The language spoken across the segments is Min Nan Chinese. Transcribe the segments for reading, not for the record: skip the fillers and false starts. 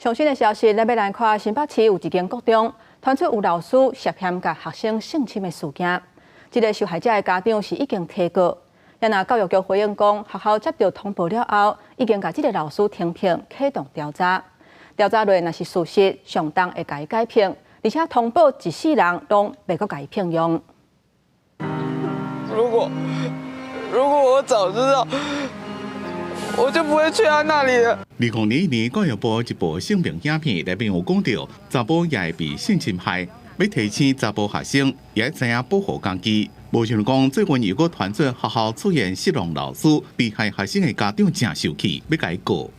上新的消息，咱欲來看新北市有一間國中，傳出有老師涉嫌共學生性侵的事件。這个受害者的家長是已經提告。若教育局回應講，學校接到通報了後，已經共這个老師停聘，啟動調查。調查落若是屬實，上重會共伊解聘，而且通報一世人攏袂閣共伊聘用。如果我早知道，我就不會去他那裡了。2021年教育部一部性平影片內面有講到，查埔也會被性侵害，欲提醒查埔學生也知影保護家己。無想講最近又閣傳出學校出現失當老師，被害學生的家長誠受氣，欲共伊告。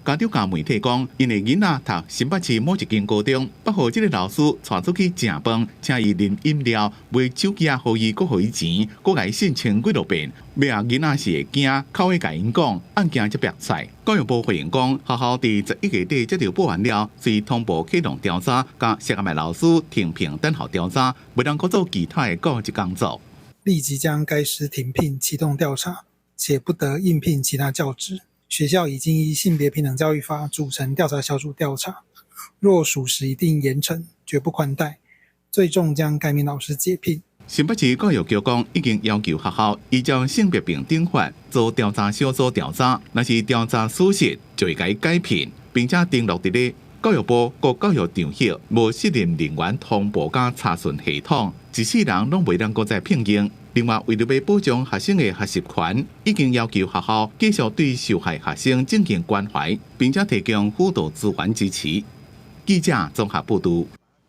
家長共媒體講，𪜶的囡仔讀新北市某一間高中，捌予這个老師帶出去食飯，請伊啉飲料，買手機仔予伊，閣予伊錢，閣共伊性侵幾落遍。尾仔囡仔是會驚，哭咧共𪜶講，案件才爆出來。教育部回應講，學校佇11月底接到報案了，遂通報啟動調查，共涉案的老師停聘等候調查，袂當閣做其他的教職工作。立即將該師停聘，啟動調查，且不得應聘其他教職。學校已經依性別平等教育法組成調查小組調查，若屬實，一定嚴懲，絕不寬待，最終將該名老師解聘。新北市教育局講，已經要求學校依照性別平等法組調查小組調查，若是調查屬實，就會共伊解聘，並且登錄佇咧教育部各教育場域無適任人員通報佮查詢系統，一世人攏袂當閣再聘用。另外，為著欲保障學生的學習權，已經要求學校繼續對受害學生進行關懷，並且提供輔導資源支持。記者綜合報導。